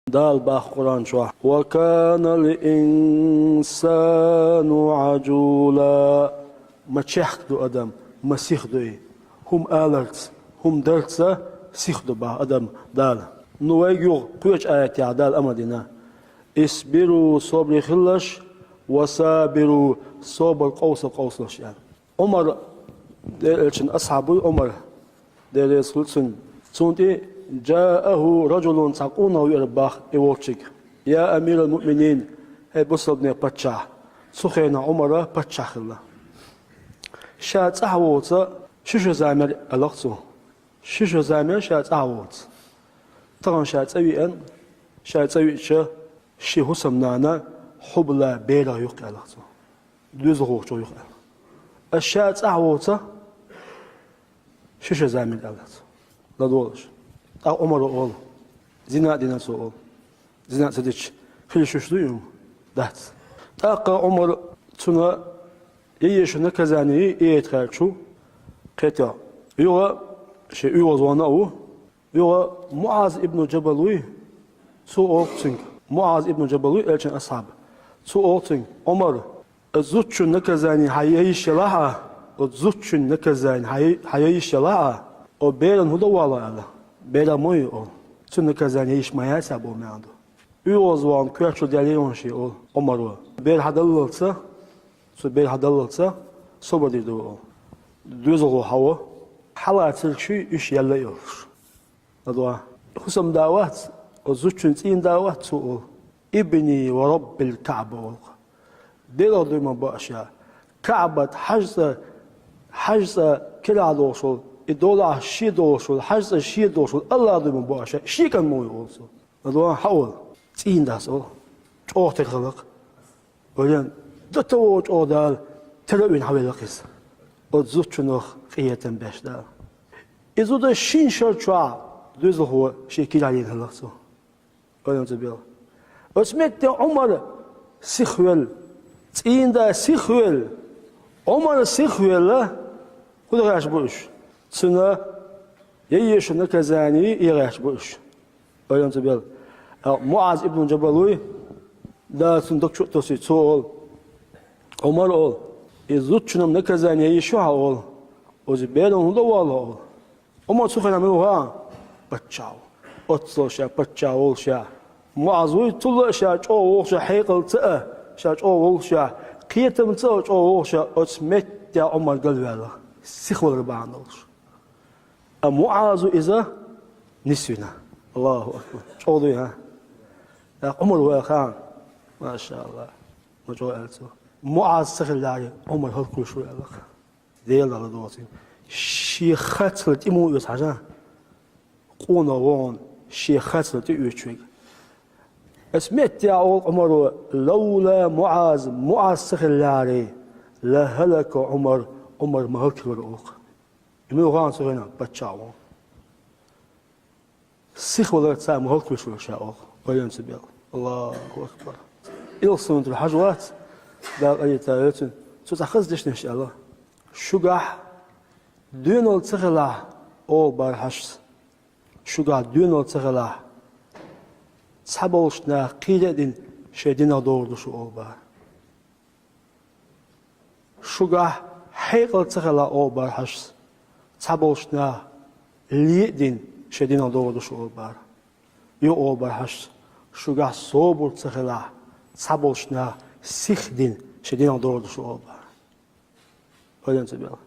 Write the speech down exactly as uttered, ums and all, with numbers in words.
Дала бах Къуръан чохь: «Ва канал инсану ажула». Ма чехка ду адам, ма сиха ду и. ХӀума аларца, хӀума дарца сиха ду бах адам Дала. Ну вайга юха кхечу аятехь Дала ама дина: «Исбиру», собаре хилалаш, «ва сабиру», собар къовса къовсалаш аьлла. Ӏумар, Делан элчан асхьаб вуй Ӏумар, Дела реза хуьлда цунна. Цунна тӀе «жааху ражулун», цхьа къонах веара бах и волчуьнга: «Я амирал муъминин», хӀей бусалбанийн паччахь. Цу хенахь Ӏумар паччахь хилла. Ша цӀахь воцу ши шо зама яра аьлла цо. Ши шо зама яра ша цӀахь воцу. Тахана ша цӀа веана, ша цӀа веача, шен хӀусамнана Хьубла берах ю-кх аьлла цо. Доьзалхочух ю-кх аьлла. Аса ша цӀахь воцу ши шо зама яра аьлла цо. ЛадогӀалаш. ТӀаккха Ӏумара олу: «Зина а дина цо», олу. Зина а ца дича, хила йиш ю-кх и? Дац. ТӀаккха Ӏумар цунна яйъеш йолу наказание яйта хаьрча, кхетахь, юха шен оьгӀазвахна а ву, юха МуӀаз ибн Джабал вуй, цо олу цуьнга, МуӀаз ибн Джабал вуй, элчан асхьаб. Цо олу цуьнга: «Ӏумар, оцу зудчун наказание хьан яйъеш ялахь а, оцу зудчун наказание хьан яй-, хьан яйъеш ялахь а, оцу беран хӀун дан валахь?» аьлла. «Беран ма ю», олу. «Цуьнан наказание яйъеш ма яц», боху маьӀна ду. ОьгӀазвахна коьртачу даьлла йогӀуш ю, олу Ӏумара. Бер хьадаллалца, цу бер хьадаллалца собар дийр ду, олу. Доьзалхо хьаво, хьалацарг шуй, уьш яьлла а йолуш. ХӀусамда вац, оцу зудчун цӀийнда вац цо, олу. «Ибни ва Раббил Каъба», олу. Делах дуй ма бо ша, Каъбат, хьаьжцӀа, хьаьжцӀа кирахь долуш волу, и долахь шен долуш волу, хьаьжцӀа шен долуш волу, Аллах дуй ма бо ша, шен кӀант ма вуй, олу цо. ЛадогӀа, хьан олу? ЦӀийнда ас олу. ЧӀогӀа тера хилла-кх. Вален, дата вогӀу чӀогӀа Дала, тера а вина хьавелла-кх иза. Оцу зудчунах къинхетам беш Дала. И зуда шина шар чохь доьзалхо шен кирахь йина хилла-кх цо. Вален ца бел. Оцу метте Ӏумар сихвелла, цӀийнда сихвелла, Ӏумар сихвелла, хӀун дан гӀерташ бу уьш? Цуьнан яйъеш йолу наказание ян гӀерташ бу уьш. Ойла ца бел. А МуӀаз ибн Джабал вуй, Дала цунна дог чу а тосуьйту, цо олу: «Ӏумар, — олу, — и зудчунна наказание яйъеш ю хьан, — олу. — Оцу беран хӀун дан валахь?» — олу. Ӏумар цу хенахь мила ву хаьа? Паччахь ву. Оццул ша паччахь волуш а, МуӀаз вуй, цул а ша чӀогӀа волуш а, хьекъалца а, ша чӀогӀа волуш а, кхетамца а чӀогӀа волуш а, оцу метте Ӏумар галваьлла, сихвалар бахьана долуш. А МуӀаза иза нисвина. Аллаху акбар. ЧӀогӀа дуй, хӀа? ТӀаккха Ӏумар ваха хаьа. Машаллах. Ма чӀогӀа аьлла цо. МуӀаз ца хиллехьара, Ӏумар хӀаллаквуьйлуш ву аьлла-кх. Делан ладогӀа цуьнан. Шен харцлар тӀе муха оьцу хьажа? Къонах ву хьуна, шен харцлар тӀе оьцуш верг. Оцу метте олу Ӏумара: «Лавла МуӀаз, МуӀаз ца хиллехьара, ла хӀалака Ӏумар, Ӏумар ма хӀаллаквелира», — олу-кх. И муха хаьа цу хенахь? Паччахь ву. Сихваларца ма хӀаллаквуьйлуш вара ша, олу. Ойла ца бел. Аллаху акбар. Илсхан-Юьртара Хьажа вац, Дала къинхетам бойла цунна, цо цхьа хаза дешнаш аьлла. Шуьгахь доьналла ца хилахь, олу бара Хьажас, шуьгахь доьналла ца хилахь, цхьаболчу наха кхера а дина, шайн динах догӀур ду шу, олу бара. Шуьгахь хьекъал ца хилахь, олу бара Хьажас, цхьаболчу наха ле а дина, шайн динах догӀур ду шу, олу бара. Йо, олу бара Хьажас, шуьгахь собар ца хилахь, цхьаболчу наха сих а дина, шайн динах догӀур ду шу, олу бара. Ойла ца бел.